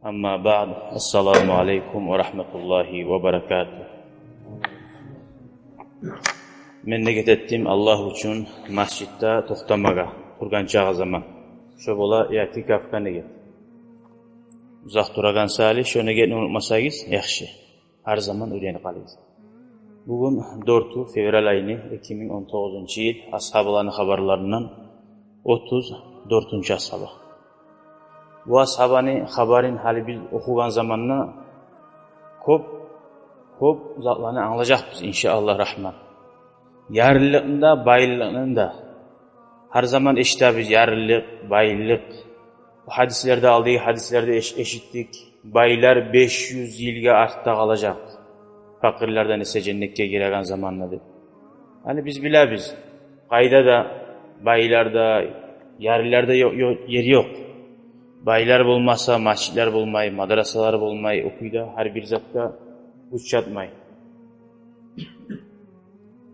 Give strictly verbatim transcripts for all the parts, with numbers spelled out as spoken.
Амма баъд, ассаламу алейкум ва рагьматуллагьи ва баракатугь. Мен негет этдим Аллагь учун масжитде токътамагъа тургъан чагъы заман. Шо бола иътикафгъа негет. Узакъ турагъан саялы шо негетни унутмасагъыз яхшы. Гьар заман уьйренип къалыгъыз. Бугюн дёртю февраль айны, эки минг он тогъузунчу йыл, асгьабаланы хабарларындан отуз дёртюнчю асгьаба. Бу асгьабаны хабарын гьали биз охугъан заманда кёп, кёп затланы англажакъбыз, иншааллагь рагьман. Ярлылыкъны да, байлыкъны да. Гьар заман эшитебиз: ярлылыкъ, байлыкъ. Бу гьадислерде, алдагъы гьадислерде эш-, эшитдик: байлар беш юз йылгъа артда къалажакъ, пакъырлардан эсе женнетге гиреген заманда деп. Гьали биз билебиз, къайда да, байларда, ярлыларда ё-, ё-, ер ёкъ. Байлар болмаса, масжитлер болмай, мадрасалар болмай, о кюйде гьар бир затгъа гюч чатмай.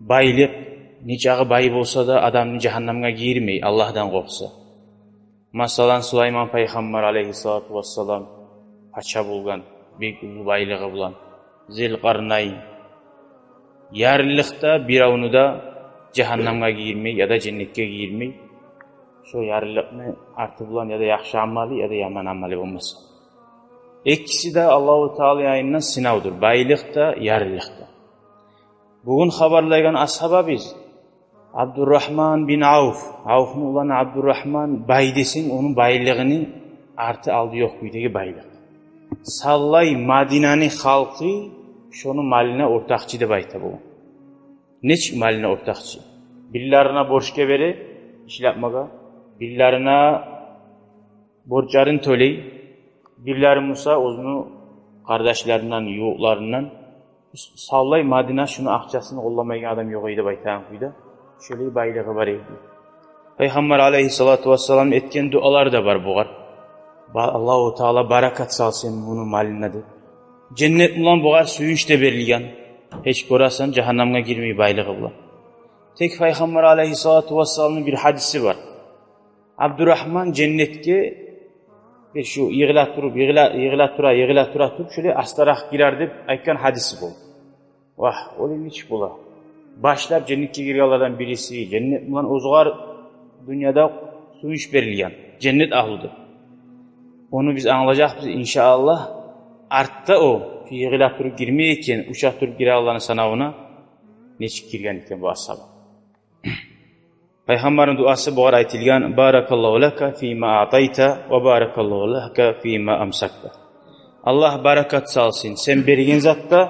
Байлыкъ, нечакъы бай болса да, адамны жагьаннамгъа гийирмей, Аллагьдан къоркъса. Масала, Сулайман пайхаммар алейгьиссалату вассалам пача болгъан бек уллу байлыгъы булан. Зилкъарнайн. Ярлылыкъ да биревню де жагьаннамгъа гийирмей яда женнетге гийирмей, шо ярлылыкъны арты булан яда яхшы амалы, яда яман амалы болмаса. Экиси де Аллагьу Таала янындан сынавдур, байлыкъ да, ярлылыкъ да. Бугюн хабарлайгъан асгьабабыз Абдуррагьман бин Авф, Авфну уланы Абдуррагьман, бай десенг, ону байлыгъыны арты-алды ёкъ кюйдеги байлыкъ. Савлай Мадинаны халкъы шону малына ортакъчы деп айта болгъан. Нечик малына ортакъчы? Бирлерине борчгъа бере ишлетмеге, бирлерине борчларын тёлей, бирлери буса оьзюню къардашларындан, ювукъларындан. Савлай Мадина шуну акъчасын къолламайгъан адам ёкъ эди деп айтагъан кюйде. Шолай байлыгъы бар эди. Пайхаммар алейгьиссалату вассалам этген дуалар да бар бугъар. Ба-, Аллагьу Таала баракат салсын муну малына деп. Женнет булан бугъар сююнч де берилген. Гьеч, гёресен, жагьаннамгъа гирмей байлыгъы булан. Тек Пайхаммар алейгьиссалату вассаламны бир гьадиси бар. Абдурагьман женнетге, э, шу йыгъыла туруп, йыгъыла, йыгъыла тура, йыгъыла тура туруп, шолай астаракъ гирер деп айтгъан гьадиси бу. Вагь, олай нечик бола? Башлап женнетге гиргенлерден бириси, женнет булан оьзюгер дюньяда сююнч берилген, женнет агьлю деп. Ону биз англажакъбыз, иншааллагь. Артда о йыгъыла туруп гирмей экен, уча туруп гирегенлени санавуна, нечик гирген экен бу асгьаба. Пайхаммарны дуасы бугъар айтылгъан: «Баракаллагьу лака фима аътайта ва баракаллагьу лака фима амсакта». Аллагь баракат салсын сен берген затда,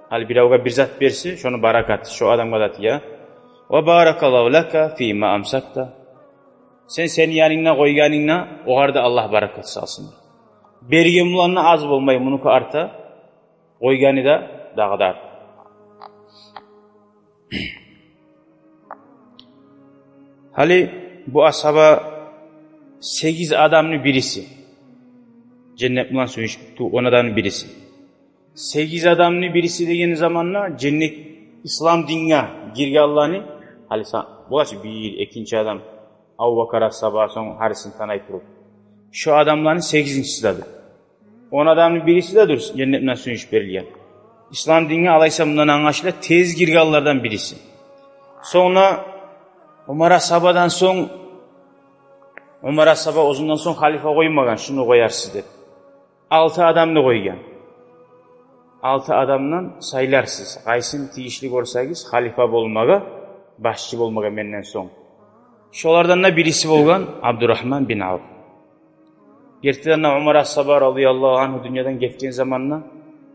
гьали биревге бир зат берсе, шону баракаты шо адамгъа да тие. «Ва баракаллагьу лака фима амсакта». Сен сени янынгда къойгъанынгда, огъар да Аллагь баракат салсын. Берген булан да аз болмай мунуки арта, къойгъаны да дагъы да арта. Гьали бу асгьаба сегиз адамны бириси. Женнет булан сююнч ту-, он адамны бириси. Сегиз адамны бириси деген заманда женнет, ислам динге гиргенлени, гьали са-, бола чы бир, экинчи адам, Абубакар асгьаба, сонг гьарисин танай туруп. Шо адамланы сегизинчиси де дюр. Он адамны бириси де дюр женнет булан сююнч берилген. Ислам динге, алайса, мундан англашыла, тез гиргенлерден бириси. Сонг да Умар асгьабадан сонг, Умар асгьаба оьзюнден сонг халифа къоймагъан, шуну къоярсыз деп. Алты адамны къойгъан. Алты адамдан сайларсыз, къайсын тийишли гёрсегиз халифа болмагъа, башчы болмагъа менден сонг. Шолардан да бириси болгъан Абдурагьман бин Авф. Гертиден де, Умар асгьаба радияллагьу ангьу дюньядан гетген заманда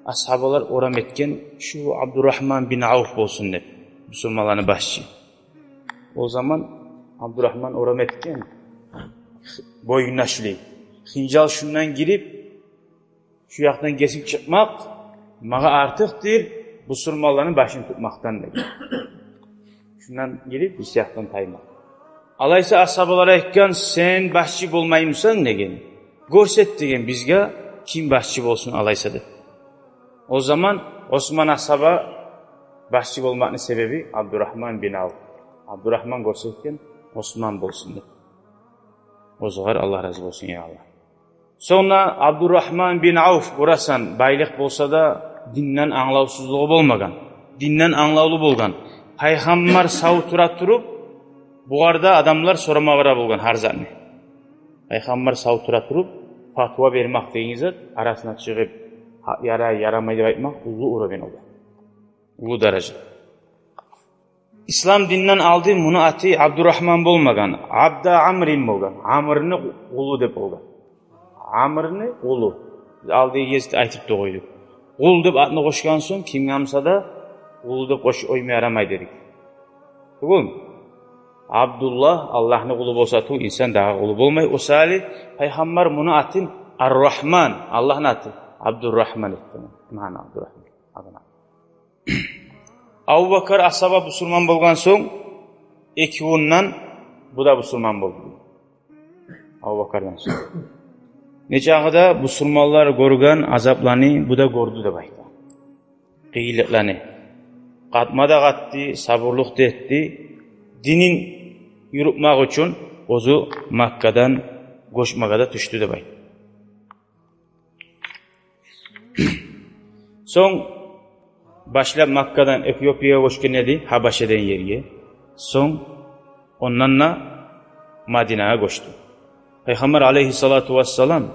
асгьабалар орам этген: «Шу Абдурагьман бин Авф болсун», – деп, бусурманланы башчы. О заман Абдурагьман орам этген, боюнда шулай хынжал шундан гирип, шу якъдан гесип чыкъмакъ магъа артыкъдыр бусурманланы башын тутмакъдан, деген. Шундан гирип, бу якъдан таймакъ. Алайса, асгьабалар айтгъан: «Сен башчы болмаймысан, – деген, – гёрсет, – деген, – бизге ким башчы болсун алайса», – деп. О заман Осман асгьаба башчы болмакъны себеби Абдурагьман бин Авф. Абдурагьман гёрсетген Осман болсун деп. Оьзюгер Аллагь рази болсун, я Аллагь. Сонг да Абдуррагьман бин Авф, гёресен, байлыкъ болса да, динден англавсузлугъу болмагъан. Динден англавлу болгъан. Пайхаммар сав тура туруп, бугъар да адамлар сорама бара болгъан гьар затны. Пайхаммар сав тура туруп, фатва бермек деген зат, арасына чыгъып, гьа, ярай, ярамай деп айтмакъ, уллу уровень олар. Уллу даража. Ислам динден алды муну аты Абдуррагьман болмагъан, Абда Амрин болгъан, Амрны къулу деп болгъан. Амрны къулу. Биз алдагъы гезикде айтып да къойдукъ. Къул деп атны къошгъан сонг, кимге буса да къулу деп къошуп къойма ярамай дедик. Тюгюлмю? Абдуллагь Аллагьны къулу болса тюгюл, инсан дагъы къулу болмай. О саялы пайхаммар муну атын Ар-Рагьман, Аллагьны аты, Абдуррагьман этди. Магьна Абдуррагьман. Абу Бакр асгьаба бусурман болгъан сонг, эки къызындан бу да бусурман болду. Абу Бакрдан сонг. Нечакъы да бусурманлар гёрген азапланы бу да гёрдю деп айта. Къыйынлыкъланы. Къатма да къатды, сабурлукъ да этди. Динин юрютмек учун оьзю Маккадан гёчмеге де тюшдю деп айта. Сонг башлап Маккадан Эфиопиягъа гёчген эди, Гьабаша деген ерге. Сонг ондан да Мадинагъа гёчдю. Пайхаммар алейгьиссалату вассалам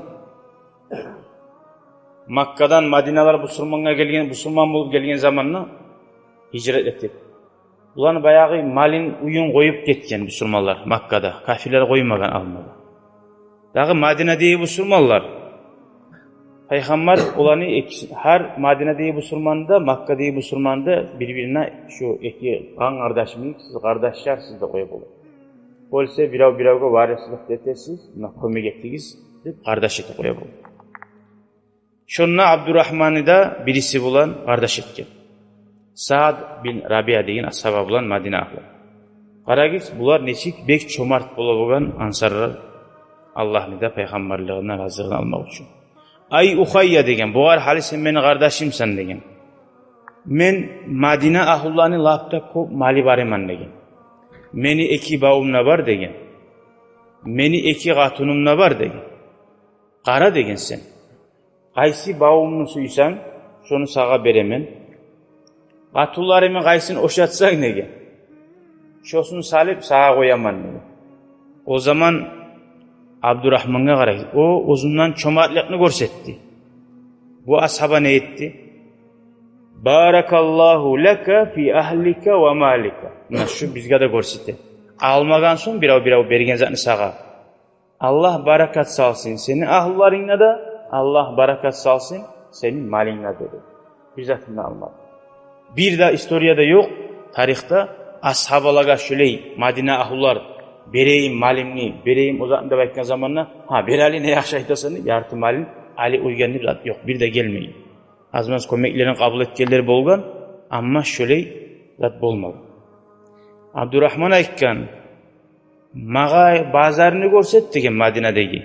Маккадан Мадиналар бусурмангъа гелген, бусурман болуп гелген заманда, гьижрат этип, буланы баягъы малын, уьюн къоюп гетген бусурманлар Маккада. Капирлер къоймагъан алмагъа. Дагъы Мадинадагъы бусурманлар. Пайхаммар оланы эки, гьар Мадинадагъы бусурман да, Маккадагъы бусурман да бир-бирине, шу эки къан къардашым, сиз къардашларсыз деп къоя бола. Оьлсе бирев-биревге варислик этесиз, муна кёмек этигиз деп къардаш этип къоя бола. Шонда Абдуррагьманны да бириси булан къардаш этген. Саад бин Рабиа деген асгьаба булан Мадина агьлу. Къарагъыз, булар нечик бек чомарт бола болгъан ансарлар, Аллагьны да пайхаммарлыгъындан разилигин алмакъ учун. «Ай Ухайя, — деген, — бугъар гьали сен мени къардашымсан, — деген. — Мен Мадина агьлуланы лап да кёп малы барыман, — деген. — Мени эки бавум да бар, — деген. — Мени эки къатыным да бар, — деген. — Къара, — деген, — сен къайсы бавумну сюйсенг, шону сагъа беремен. Къатынларымны къайсын ошатсанг, — деген, — шосун салып сагъа къояман», — деген. О заман Абдуррагьмангъа къарайсыз, о оьзюнден чомартлыкъны гёрсетди. Бу асгьаба не этди? «Баракаллагьу лака фи агьлика ва малика». Муна шу бизге де гёрсете. Алмагъан сонг бирев-бирев берген затны сагъа. «Аллагь баракат салсын сени агьлуларынгда да, Аллагь баракат салсын сени малынгда да», — деди. Бир затын да алмады. Бир де историяда ёкъ, тарихда, асгьабалагъа шулай Мадина агьлулар: «Берейим малымны, берейим о затны», — деп айтгъан заманда: «Гьа, бер гьали, не яхшы айтасан», — деп, ярты малын алып къойгъан деп зат ёкъ, бир де гелмеген. Аз-маз кёмеклерин къабул этгенлер болгъан, амма шулай зат болмагъан. Абдуррагьман айтгъан: «Магъа базарны гёрсет, — деген, — Мадинадагъы».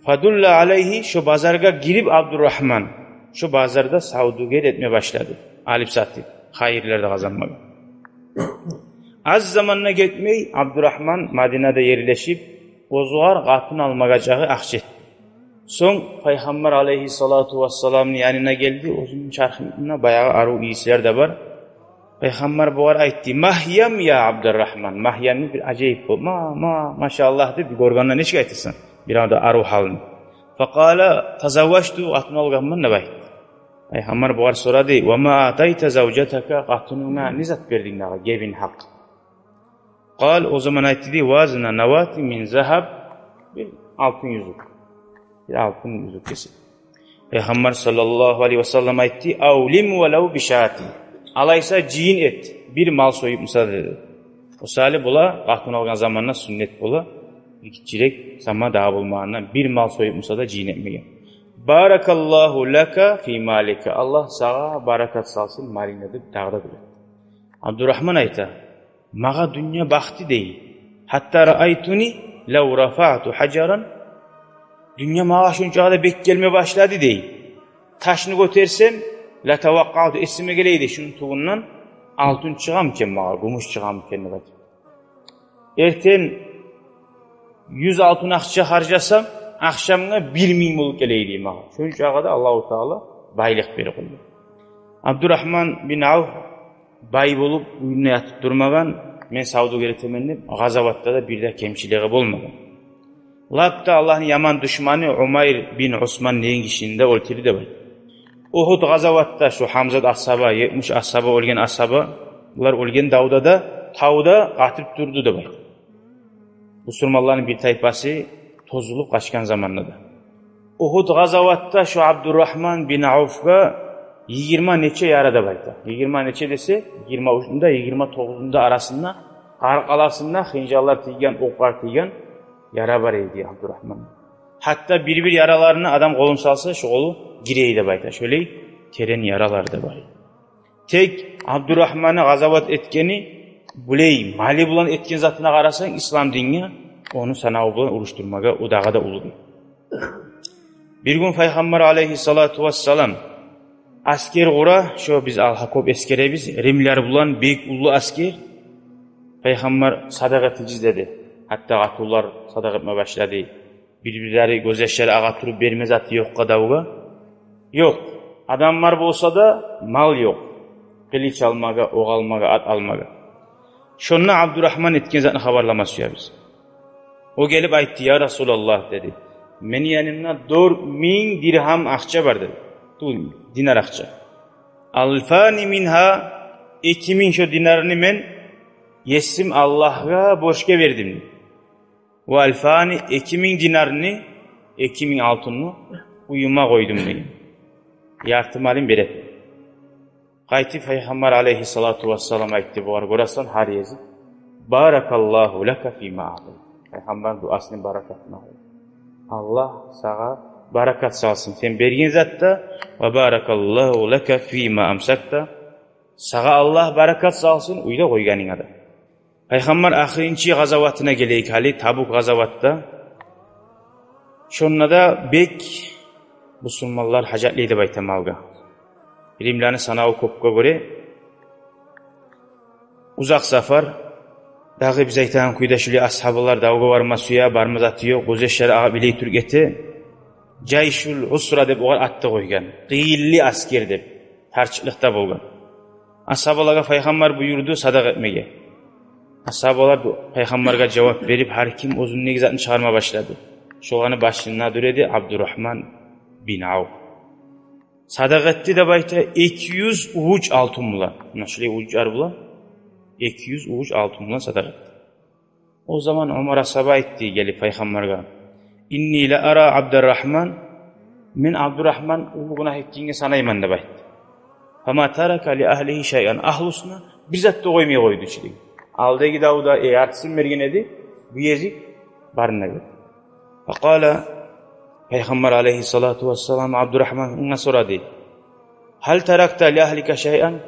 Фадулла алайгьи, шо базаргъа гирип Абдуррагьман, шо базарда савдюгер этме башлады. Алып-сатып, хайырлар да къазанмагъа. Аз заманда гетмей, Абдуррагьман Мадинада ерлешип, оьзюгер къатын алмагъа чакъы акъча этди. Сонг Пайхаммар алайгьиссалату вассаламны янына гелди, оьзюню чархына баягъы арив ийислер де бар. Пайхаммар бугъар айтды: «Магьям я Абдуррагьман». Магьямны бир ажайып болуп, «Ма, ма, машаллагь», — деп, бир гёргенде нечик айтасан, бир анда арив гьалны. Факъала: «Тазавважту, къатын алгъанман», — деп айтды. Пайхаммар бугъар сорады: «Ва ма атайта завжатака, къатынынга не зат бердинг дагъы, гебин гьакъ?» Къал, о заман айтды дей: «Вазна навати мин загьаб», бир алтын юзюк. Бир алтын юзюк кесек. Пайхаммар саллаллагьу алайгьи ва саллам айтды: «Авлим валав бишати». Алайса жыйын эт, бир мал союп буса да, деди. О саялы бола, къатын алгъан заманда сюннет бола, бир гиччирек сама дагъы болмагъандан, бир мал союп буса да жыйын этмеге. «Баракаллагьу лака фи малика». Аллагь сагъа баракат салсын малынгда, деп дагъы да билет. Абдуррагьман айта: «Магъа дюнья бакъды, — дей, — гьатта раайтуни лав рафаъту гьажаран». Дюнья магъа шунчагъа да бек гелме башлады, — дей. — Ташны гётерсем, латавакъкъаъту, эсиме геле эди, шуну тюбюнден алтын чыгъамы экен магъа, гюмюш чыгъамы экен деп айтып. Эртен юз алтын акъча харжласам, Ахшамгъа бир минг болуп гелей дей магъа. Шончагъа да Аллагьу Таала байлыкъ берип къойгъан. Абдурагьман бин Авф бай болуп, уьюнде ятып турмагъан, мен савдюгер этемен деп, гъазаватда да бир де кемчилиги болмагъан. Лап да Аллагьны яман душманы Умайр бин Усман деген гишини де оьлтюрдю деп айта. Угьуд гъазаватда шо Гьамзат асгьаба, етмиш асгьаба оьлген, асгьабалар оьлген давда да, тавда къатып турду деп айта. Бусурманланы бир тайпасы тозулуп къачгъан заманда да. Угьуд гъазаватда шо Абдурагьман бин Авфгъа йигирма нече яра деп айта. Йигирма нече десе, йигирма уьчню де, йигирма тогъузну да арасында, къаркъарасында хынжаллар тийген, окълар тийген яра бар эди Абдурагьман. Гьатта бир-бир яраларына адам къолун салса, шо къолу гире эди деп айта. Шолай терен яралар да бар эди. Тек Абдурагьманны гъазават этгени, булай малы булан этген затына къарасанг, ислам динге, ону санаву булан урушдурмагъа, о дагъы да уллу дей. Бир гюн Пайхаммар алайгьиссалату вассалам аскер къура, шо биз алгьа кёп эсгеребиз, римлилер булан бек уллу аскер. Пайхаммар: «Садагъа этигиз», — деди. Гьатта къатынлар садагъа этме башлады. Бир-бирлери гёзьяшлары агъа туруп, берме заты ёкъ къадавгъа. Ёкъ. Адамлар болса да, мал ёкъ. Къылыч алмагъа, окъ алмагъа, ат алмагъа. Шонда Абдурагьман этген затны хабарлама сюебиз. О гелип айтды: «Я Расулаллагь, — деди, — мени янымда дёрт минг диргьам акъча бар, — деди. — Ту динар акъча. Алфани мингьа, эки минг шо динарны мен Есим Аллагьгъа борчгъа бердим. Ва алфани, эки минг динарны, эки минг алтынны уьюме къойдум, — деген. — Ярты малын береди». Къайтып Пайхаммар алайгьиссалату вассалам айтды бугъар: «Гёресен, гьар език, баракаллагьу лака фима аътайта». Пайхаммарны дуасыны баракатына къой. Аллагь сагъа баракат салсын сен берген затда, ва баракаллагьу лака фима амсакта. Сагъа Аллагь баракат салсын уьйде къойгъанынга да. Пайхаммар ахырынчы гъазаватына гелейик гьали, Табук гъазаватда. Шонда да бек бусурманлар гьажатлы деп айта малгъа. Римлилени санаву кёпге гёре узакъ сапар. Дагъы биз айтагъан кюйде шулай асгьабалар давгъа барма сюе, барма заты ёкъ, гёзьяшлары агъа билей туруп гете. Жайшул Усра деп огъар ат да къойгъан. Къыйынлы аскер деп, тарчыкълыкъда болгъан. Асгьабалагъа Пайхаммар буюрду садагъа этмеге. Асгьабалар ду-, Пайхаммаргъа жавап берип, гьар ким оьзюндеги затын чыгъарма башлады. Шоланы башында дура эди Абдурагьман бин Авф. Садагъа этди деп айта эки юз увуч алтын булан. Муна шулай увучлар булан, эки юз увуч алтын булан садагъа этди. О заман Умар асгьаба айтды гелип Пайхаммаргъа: «Инни ла ара Абдурагьман, мен Абдурагьман уллу гюнагь этгенге санайман», — деп айтды. «Фама тарака ли агьлигьи шайъан, агьлюсюне бир зат да къоймай къойду», — чы дей. Алдагъы давда, э, яртысын берген эди, бу език барын да берди. Факъала, Пайхаммар алайгьиссалату вассалам Абдурагьмангъа сорады: «Гьал таракта ли агьлика шайъан,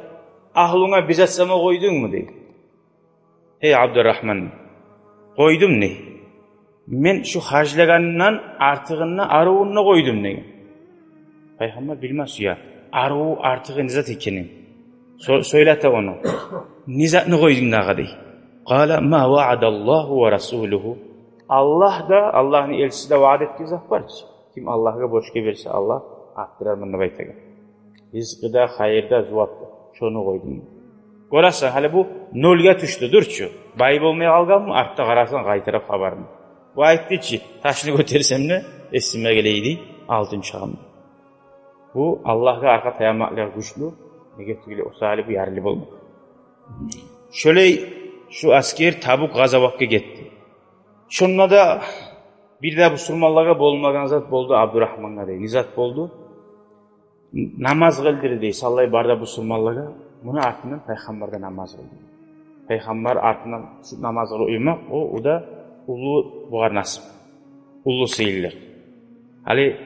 агьлюнге бир зат сама къойдунгму?» — дей. «Гьей Абдурагьман, къойдум, — дей. — Мен шу харжлагъанымдан артыгъын да, арывун да къойдум», — деген. Пайхаммар билме сюе арыву, артыгъы не зат экенин. Со-, сёйлете ону. «Не затны къойдунг дагъы?» — дей. Къала: «Ма ваъадаллагьу ва расулугьу». Аллагь да, Аллагьны элчиси де ваъда этген зат бар чы. Ким Аллагьгъа борчгъа берсе, Аллагь артдырарман деп айтагъан. Ризкъыда, хайырда, зувапда. Шону къойдум. Гёресен, гьали бу нольге тюшдю, дюр чю. Бай болмай къалгъанмы, артда къарасанг, къайтарып хабарны. Бу айтды чы: «Ташны гётерсем де, эсиме гелей эди алтын чагъым». Бу Аллагьгъа аркъа таянмакълыгъы гючлю, неге тюгюл эсе, гьали бу ярлы болмакъ. Шолай шу аскер Табук гъазаватгъа гетди. Шонда да бир де бусурманлагъа болмагъан зат болду Абдурагьмангъа, дей. Не зат болду? Намаз къылдырды, дей, савлай бары да бусурманлагъа. Муну артындан Пайхаммар да намаз къылды. Пайхаммар артындан тюшюп намаз къылып уймакъ, о, о да уллу бугъар насип, уллу сыйлылыкъ. Гьали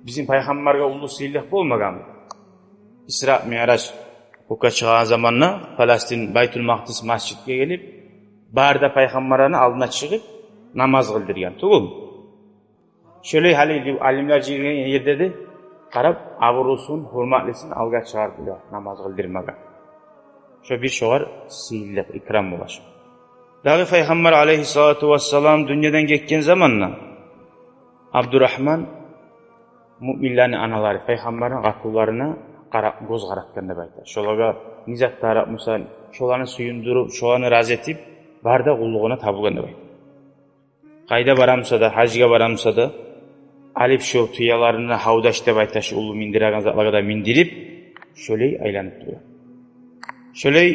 бизин Пайхаммаргъа уллу сыйлылыкъ болмагъан. Исра, Миъраж кёкге чыгъагъан заманда Палестин, Байтул Макъдис масжитге гелип, бары да пайхаммарланы алдына чыгъып намаз къылдыргъан тюгюлмю? Шолай гьали алимлер жыйылгъан ерде де къарап, абурлусун, гьюрметлисин алгъа чыгъарып, намаз къылдырмагъа. Шо бир шогъар сыйлылыкъ, икрам бола шо. Дагъы Пайхаммар алайгьиссалату вассалам дюньядан гетген заманда Абдурагьман муъминлени аналары, пайхаммарны къатынларына къара-, гёз къаратгъан деп айта. Шолагъа не зат тарыкъ буса, шоланы сююндюрюп, шоланы рази этип, бары да къуллугъуна табулгъан деп айта. Къайда бара буса да, гьажгъа бара буса да, алып шо тюелерин, гьавдаш деп айта, шо уллу миндиреген затлагъа да миндирип, шолай айланып тура. Шолай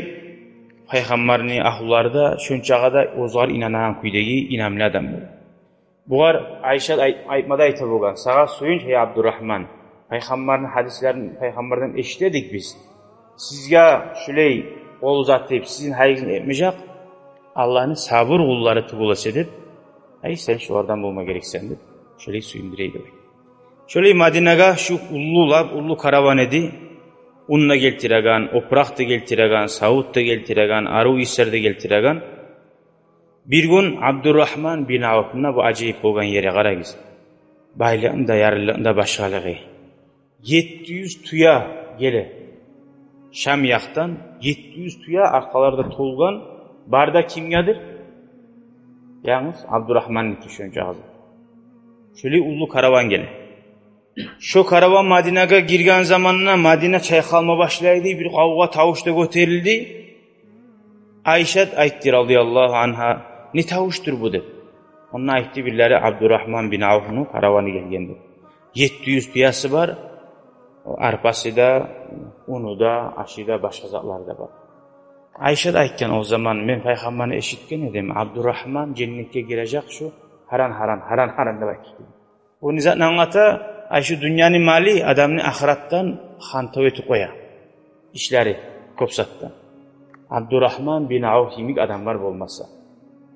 пайхаммарны агьлулары да шончагъа да оьзлер инанагъан кюйдеги инамлы адам бола. Бугъар Айшат ай-, айтма да айта болгъан: «Сагъа сююнч, гьей Абдурагьман, пайхаммарны гьадислерин пайхаммардан эшитдик биз. Сизге шулай къол узатып, сизин гьайыгъызны этмежек, Аллагьны сабур къуллары тюгюл эсе», — деп. «Ай, сен шолардан болма герексен», — деп, шолай сююндюре эди. Шолай Мадинагъа шу уллу, лап уллу караван эди. Ун да гелтиреген, опуракъ да гелтиреген, савут да гелтиреген, арив ислер де гелтиреген. Бир гюн Абдурагьман бин Авф, муна бу ажайып болгъан ери, къарагъыз. Байлыгъыны да, ярлылыгъыны да башгъалыгъы. Етти юз тюе геле. Шам якъдан етти юз тюе, аркъалары да толгъан, бары да кимгедир? Янгыз Абдурагьманныки шонча къызы. Шолай уллу караван геле. Шо караван Мадинагъа гирген заманда Мадина чайкъалма башлайды, бир къавгъа, тавуш да гётерилди. Айшат айтды, радияллагьу ангьа: «Не тавушдур бу?» — деп. Онда айтды бирлери: «Абдурагьман бин Авфну караваны гелген», — деп. Етти юз тюеси бар, арпасы да, уну да, ашы да, башгъа затлары да бар. Айшат айтгъан о заман: «Мен пайхаммарны эшитген эдим, Абдурагьман женнетге гирежек, шу гьаран-гьаран, гьаран-гьаран», — деп айтды. Бу не затны англата? Ай, шу дюньяны малы адамны ахыратдан хантав этип къоя. Ишлери кёп затдан. Абдурагьман бин Авф йимик адамлар болмаса.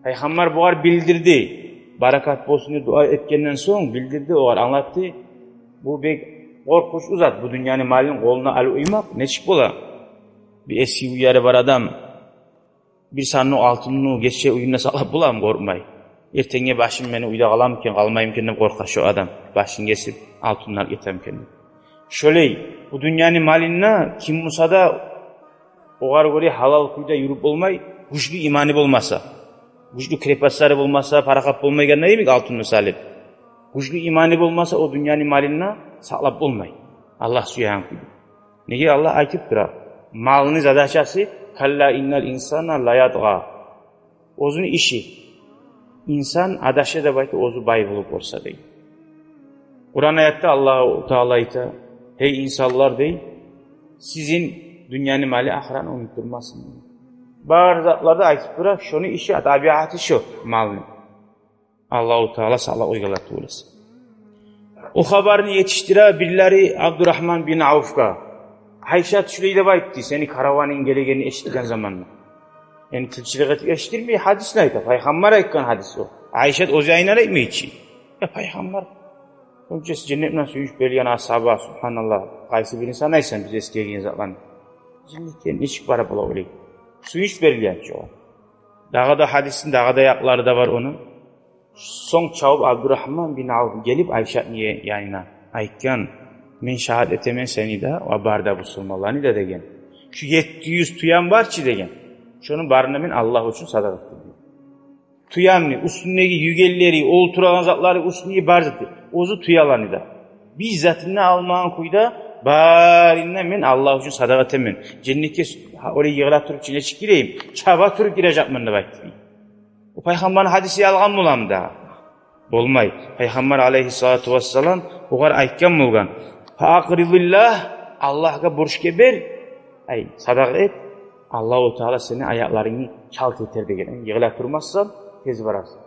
Пайхаммар бугъар билдирди. Баракат болсун деп дуа этгенден сонг билдирди, огъар англатды. Бу бек къоркъунчлу зат, бу дюньяны малын къолуна алып уймакъ нечик бола? Бир эски уьйлери бар адам бир сандыкъ алтынны гече уьюнде сакълап боламы къоркъмай? Эртенге башым мени уьйде къаламы экен, къалмаймы экен деп къоркъа шо адам. Башын гесип, алтынны алып гетеми экен деп. Шолай, бу дюньяны малында ким буса да огъар гёре гьалал кюйде юрюп болмай, гючлю иманы болмаса. Гючлю крепостлары болмаса, парахат болмайгъанда йимик алтынны салып. Гючлю иманы болмаса, о дюньяны малында сакълап болмай. Аллагь сюеген кюйде. Неге, Аллагь айтып тура, малны задачасы: «Калла иннал инсана лаятгъа». Оьзюню иши. Инсан адаша деп айта, оьзю бай болуп болса, дей. Къуран аятда Аллагьу Таала айта: «Гьей инсанлар, — дей, — сизин дюньяны малы ахыратны унутдурмасын». Бары затларда айтып тура, шону иши, табиаты шо малны. Аллагьу Таала сакълап къойгъанлар тюгюл эсе. О хабарны етишдире бирлери Абдурагьман бин Авфгъа. Айшат шулай деп айтды, сени караванынг гелегенин эшитген заманда. Энни тынчлыкъ этип эшитдирмей, гьадисни айта. Пайхаммар айтгъан гьадис о. Айшат оьзю айнар айтмай чы. Я, пайхаммар. Шончасы женнет булан сююнч берилген асгьаба, субгьаналлагь. Къайсы бирин санайсан, биз эсгерген затланы? Женнетге нечик бара бола олай? Сююнч берилген чи о. Дагъы да гьадисни дагъы да якълары да бар ону. Сонг чабып Абдурагьман бин Авф гелип Айшатны янына, айтгъан: «Мен шагьат этемен сени де ва бары да бусурманланы да, — деген, — шу етти юз тюем бар чы, — деген, — шону барын да мен Аллагь учун садагъа этдим. Тюемни уьстюндеги югенлери, олтурагъан затлары, уьстюндеги бар заты, оьзю тюелени де, бир затын да алмагъан кюйде, барын да мен Аллагь учун садагъа этемен. Женнетге с-, гьа, олай йыгъыла туруп чы нечик гирейим? Чаба туруп гирежекмен», — деп айтды. О пайхаммарны гьадиси ялгъан боламы дагъы? Болмай. Пайхаммар алайгьиссалату вассалам огъар айтгъан болгъан: «Фа акъридиллагь, Аллагьгъа борчгъа бер, ай, садагъа эт, Аллагьу Таала сени аякъларынгны чалт этер», — деген. Йыгъыла турмассан, тез барарсан.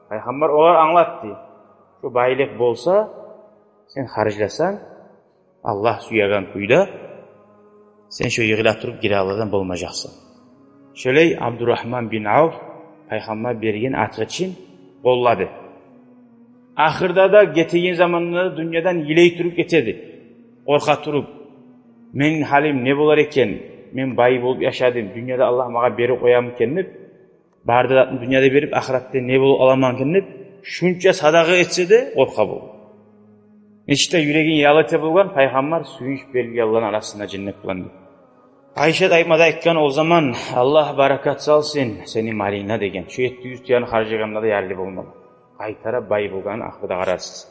Пайхаммар огъар англатды: «Шо байлыкъ болса, сен харжласанг Аллагь сюеген кюйде, сен шо йыгъыла туруп гирегенлерден болмажакъсан». Шолай Абдурагьман бин Авф пайхаммар берген ачгъычын къоллады. Ахырда да гетеген заманда да дюньядан йылай туруп гетеди. Къоркъа туруп: «Мени гьалым не болар экен? Мен бай болуп яшадым, дюньяда Аллагь магъа берип къоямы экен?» — деп, «Бары да затны дюньяда берип, ахыратда не болуп аламан экен?» — деп, шунча садагъа этсе де, къоркъа болгъан. Нечик де юрегин ял эте болгъан, пайхаммар сююнч берилгенлени арасында женнет булан деп. Айшат айтма да айтгъан о заман: «Аллагь баракат салсын сени малынга, — деген, — шо етти юз тюени харжлагъанда да ярлы болмагъан, къайтара бай болгъанын ахырда къарарсыз».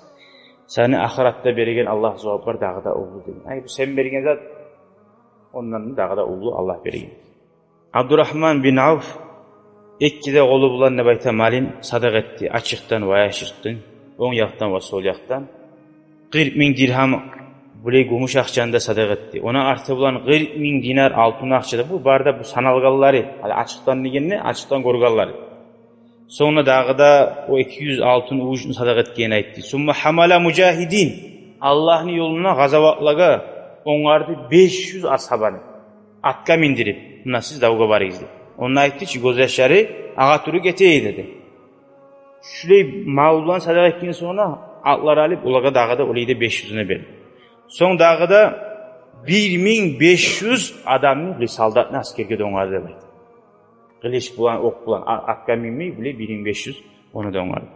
сени ахыратда береген Аллагь зувап бар дагъы да уллу деген. Ай, бу сен берген зат, ондан дагъы да уллу Аллагь берген. Абдурагьман бин Авф эки де къолу булан, деп айта, малын садагъа этди, ачыкъдан ва яшыртгъын, онг якъдан ва сол якъдан. Къыркъ минг диргьам булай гюмюш акъчаны да садагъа этди. Ону арты булан къыркъ минг динар алтын акъча да, бу бары да бу саналгъанлары, гьали ачыкъдан дегенде, ачыкъдан гёргенлери. Сонг дагъы да о эки юз алтын уьшню садагъа этгенин айтды. Сумма гьамала мужагьидин. Аллагьны ёлуна, къазаватлагъа онгарды беш юз асгьабаны. Атгъа миндирип, муна сиз давгъа барыгъыз деп. Онда айтды чы, гёзьяшлары агъа туруп гете эди деди. Шулай мал булан садагъа этген сонг, атлар алып, олагъа дагъы да олай да беш юзюне берди. Сонг дагъы да бир минг беш юз адамны, булай солдатны, аскерге де онгарды деп айта. Къылыч булан, окъ булан, а-, атгъа минмей, булай бир минг беш юз ону да онгарды.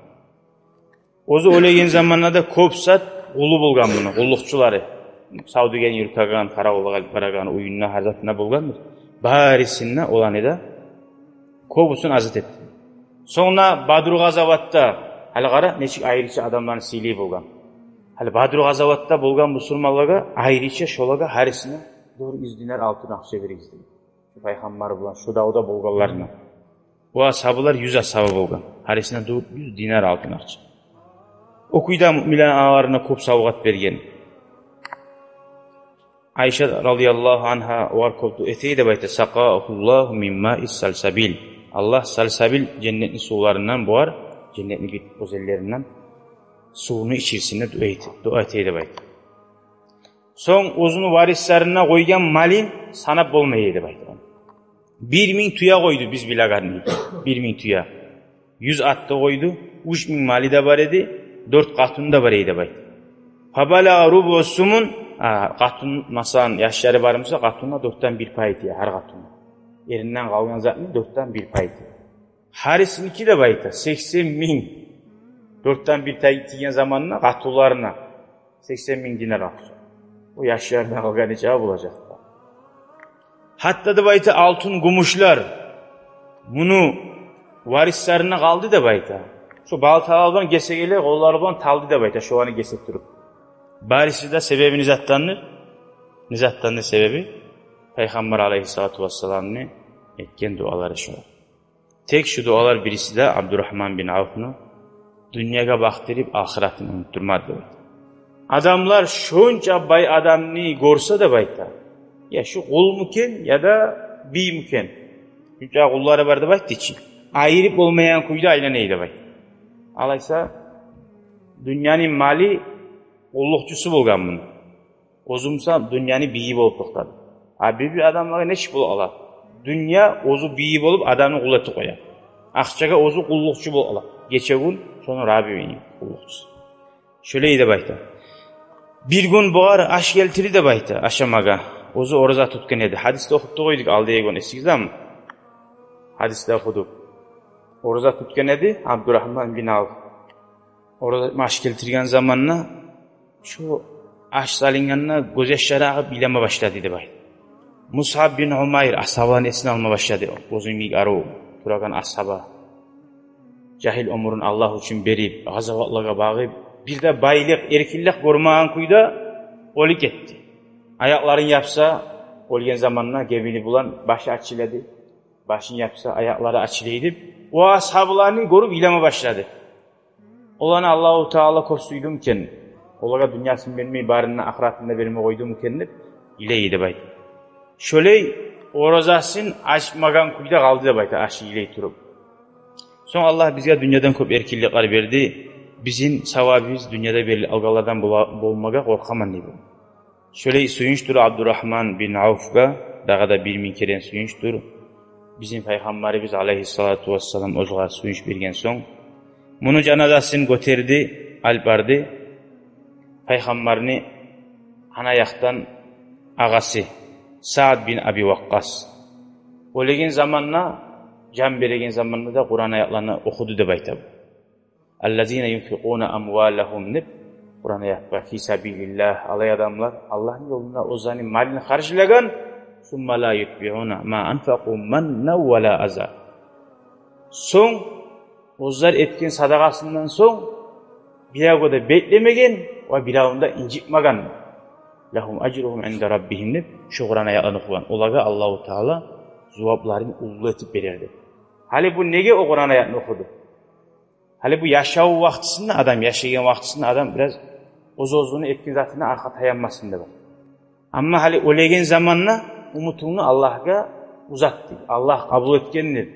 Оьзю оьлеген заманда да кёп зат къулу болгъан муну, къуллукъчулары. Савдюгени юрютеген, къаравуллукъ алып барагъан, уьюнде, гьар затында болгъандыр. Барысын да, оланы да кёбюсюн азат этди. Сонг Бадру къазаватда, гьали къара, нечик айрыча адамланы сыйлай болгъан. Гьали Бадру къазаватда болгъан бусурманлагъа айрыча, шолагъа гьарисине дёрт юз динар алтын акъча беригиз деген. Шу Пайхаммар булан шу давда болгъанларына. О асгьабалар, юз асгьаба болгъан. Гьарисине дёрт юз динар алтын акъча. О кюйде муъминлени араларына кёп савгъат берген. Айша радияллагьу ангьа огъар кёп дуа эте эди деп айта: «Сакъагьуллагьу мин маи салсабил». Аллагь салсабил, женнетни сувларындан, бугъар, женнетни бир гёзеллеринден сувну ичирсин деп дуа эте, дуа эте эди деп айта. Сонг оьзюню варислерине къойгъан малын санап болмай эди деп айта. Бир минг тюе къойду биз билеген, бир минг тюе. Юз ат да къойду, уьч минг малы да бар эди, дёрт къатыны да бар эди деп айта. Фабалагъа рубуъ сумун, а, къатын, масала, яшлары бар буса, къатынына дёртден бир пай тие, гьар къатынына. Эринден къалгъан затны дёртден бир пай тие. Гьарисиники деп айта, сексен минг. Дёртден бир пай тийген заманда къатынларына сексен минг динар акъча. О яшларына къалгъаны нече болажакъ да. Гьатта деп айта, алтын, гюмюшлер муну варислерине къалды деп айта. Шо балталар булан гесе геле, къоллары булан талды деп айта, шоланы гесе туруп. Барысы да себеби не затдандыр? Не затдандыр себеби? Пайхаммар алайгьиссалату вассаламны этген дуалары шолар. Тек шу дуалар бириси де Абдурагьман бин Авфну дюньягъа бакъдырып, ахыратын унутдурмады деп айта. Адамлар шонча бай адамны гёрсе деп айта, я шу къул мукен, яда бий мукен, шонча къуллары бар деп айтды чы, айырып болмайгъан кюйде айлана эди деп айта. Алайса, дюньяны малы къуллукъчусу болгъан муну. Оьзю буса дюньяны бийи болуп токътады. А бир-бир адамлагъа нечик бола ала? Дюнья оьзю бийи болуп адамны къул этип къоя. Акъчагъа оьзю къуллукъчу бола ала. Гече-гюн шону рабы, къуллукъчусу. Шолай деп айта. Бир гюн бугъар аш гелтирди деп айта, ашамагъа. Оьзю ораза тутгъан эди. Гьадисде охуп да къойдукъ алдагъы гюн, эсигиздеми? Гьадисде охудукъ. Ораза тутгъан эди Абдурагьман бин Авф. Ораза аш гелтирген заманда, шу аш салынгъанда, гёзьяшлары агъып йылама башлады деп айта. Мусгьаб бин Умайр асгьабаланы эсин алма башлады. Оьзю йимик арив турагъан асгьаба. Жагьил оьмюрюн Аллагь учун берип, къазаватлагъа багъып, бир де байлыкъ, эркинлик гёрмеген кюйде оьлюп гетди. Аякъларын япса, оьлген заманда гебини булан башы ачылады. Башын япса, аякълары ачыла эди деп, о асгьабаланы гёрюп йылама башлады. Оланы Аллагьу Таала кёп сюйдю мукен, олагъа дюньясын бермей, барын да, ахыратын да бермей къойду мукен деп йылай эди деп айта. Шолай оразасын ачмагъан кюйде къалды деп айта, ашын йылай туруп. Сонг Аллагь бизге дюньядан кёп эркинликлер берди. Бизин савабыбыз дюньяда берилип алгъанлардан бола-, болмагъа къоркъаман дей. Шолай сююнчдюр Абдурагьман бин Авфгъа, дагъы да бир минг керен сююнчдюр. Бизин Пайхаммарыбыз алайгьиссалату вассалам оьзюне сююнч берген сонг, муну жаназасын гётерди, алып барды. Пайхаммарны ана якъдан агъасы Саад бин Аби Вакъкъас. Оьлеген заманда, жан береген заманда да Къуран аятланы охуду деп айта. «Аллазина юнфикъуна амвалагьум», — деп Къуран аят бар, «фи сабилиллагь», олай адамлар Аллагьны ёлунда оьзлени малын харжлагъан, «сумма ла ютбиуна ма анфакъу маннан ва ла аза». Сонг, оьзлер этген садагъасындан сонг, биревге де беклемеген, Ва биревню де инжитмеген. «Лагьум ажругьум инда раббигьим» деп, шо Къуран аятланы охугъан. Олагъа Аллагьу Таала зувапларын уллу этип берер деп. Гьали бу неге о Къуран аятны охуду? Гьали бу яшав вакътисинде адам, яшайгъан вакътисинде адам бираз оьз-оьзюню этген затына аркъа таянмасын деп. Амма гьали оьлеген заманда умутунгну Аллагьгъа узат дей. Аллагь къабул этгенни,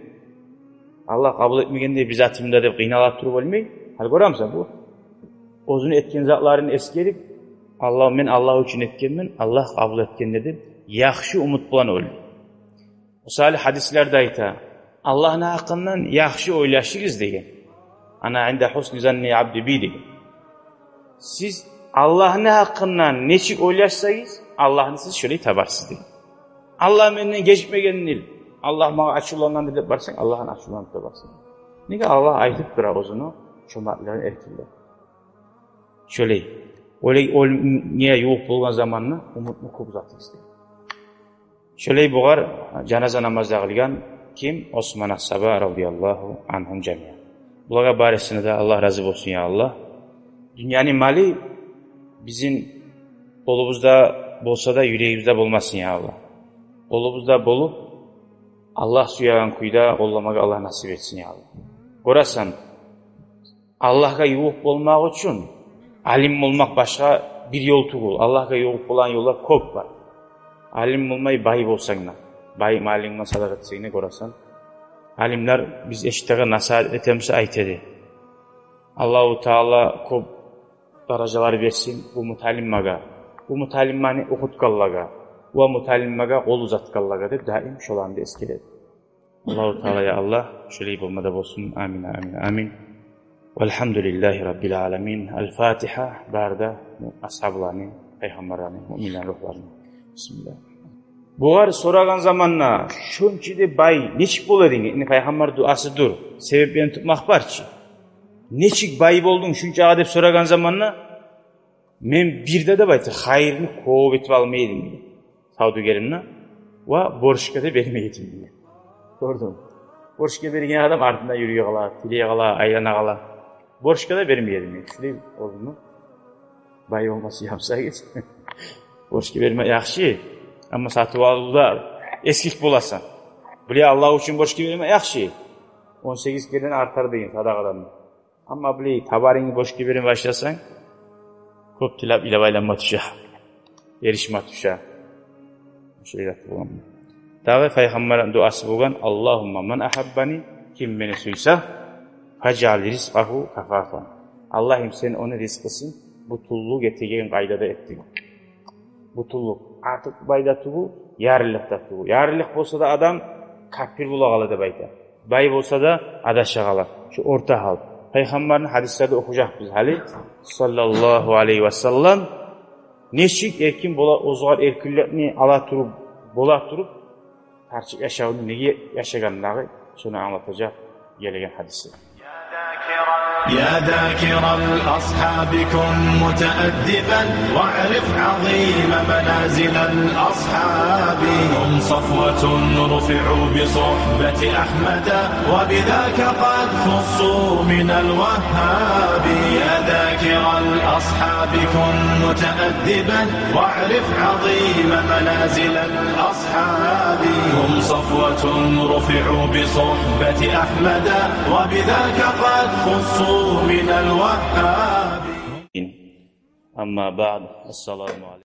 Аллагь къабул этмегенни бир затымда деп къыйнала туруп оьлмей. Гьали гёремисен, бу оьзюню этген затларын эсгерип, «Аллагь, мен Аллагь учун этгенмен, Аллагь къабул этгенни» деп, яхшы умут булан оьлдю. Мисалы, гьадислерде айта: «Аллагьны гьакъындан яхшы ойлашыгъыз», – деген. «Ана инда гьусни занни абди би», – деген. Сиз Аллагьны гьакъындан нечик ойлашсагъыз, Аллагьны сиз шолай табарсыз деген. «Аллагь менден гечмегендир, Аллагь магъа ачувлангъандыр», – деп барсанг, Аллагьны ачувланып табарсан. Неге? Аллагь айтып тура оьзюню чомартлыгъын, эркинлигин. Шолай. Оьле-, оьлюмге ювукъ болгъан заманда умутну кёп узатыгъыз деген. Шолай бугъар жаназа намаз да къылгъан ким? Осман асгьаба радияллагьу ангьум жамиан. Булагъа барысына да Аллагь рази болсун, я Аллагь. Дюньяны малы бизин къолубузда болса да, юрегибизде болмасын, я Аллагь. Къолубузда болуп, Аллагь сюеген кюйде къолламагъа Аллагь насип этсин, я Аллагь. Гёресен, Аллагьгъа ювукъ болмакъ учун алим болмакъ башгъа бир ёл тюгюл. Аллагьгъа ювукъ болагъан ёллар кёп бар. Алим болмай, бай болсанг да, бай малынгны садагъа этсенг де, гёресен. Алимлер, биз эшитеген, насигьат этемиз, айта эди: «Аллагьу Таала кёп даражалар берсин бу муталиммагъа, бу муталимманы охутгъанлагъа ва муталиммагъа къол узатгъанлагъа», – деп даим шоланы да эсгере эди. Аллагьу Таала, я Аллагь, шолай болма да болсун. Амин, амин, амин. Валгьамдулиллагьи раббил аламин. Аль-Фатигьа. Бары да асгьабаланы, пайхаммарланы, муъминлени рухларына. Бисмиллагь. Бугъар сорагъан заманда: «Шонча да бай нечик бола эдинг?» – энни пайхаммар дуасы дюр. Себеплени тутмакъ бар чы. «Нечик бай болдунг шунчагъа?» – деп сорагъан заманда: «Мен бир де, – деп айта, – хайырны кёп этип алмай эдим, – дей, – савдюгеримни ва борчгъа да бермей эдим», – дей. Гёрдюнгмю? Борчгъа берген адам артында юрюй къала, тилей къала, айлана къала. «Борчгъа да бермей эдим, – дей, – шулай оьзюмню бай болма сюемсагъыз». Борчгъа берме яхшы, амма сатыв-алывда эсгик боласан. Булай Аллагь учун борчгъа берме яхшы. Он сегиз керен артар деген садагъадан. Амма булай табарынгны борчгъа берме башласанг, кёп тилеп, илеп айланма тюше, эришме тюше. Шолай зат болгъан. Дагъы пайхаммарны дуасы болгъан: «Аллагьумма ман агьаббани», ким мени сюйсе, «фажъал ризкъагьу кафафан». Аллагьым, сен ону ризкъысын бютюнлюк этеген къайдада эт деген. Бютюнлюк. Артыкъ бай да тюгюл, ярлылыкъ да тюгюл. Ярлылыкъ болса да адам капир бола къала деп айта. Бай болса да адаша къала. Шу орта гьал. Пайхаммарны гьадислерин охужакъбыз гьали, саллаллагьу алайгьи ва саллам. Нечик эркин бола, оьзюгер эркинликни ала туруп, бола туруп, тарчыкъ яшавну неге яшагъандагъы, шону англатажакъ гелеген гьадисде. يا ذاكر الأصحاب كن متأدبا واعرف عظيم منازل الأصحاب. هم صفوة رفعوا بصحبة أحمد وبذاك قد خصوا من الوهاب. يا ذاكر الأصحاب كن متأدبا واعرف عظيم منازل الأصحاب. هم صفوة رفعوا بصحبة أحمد وبذاك قد خصوا من الوهاب. أما بعد، السلام عليكم.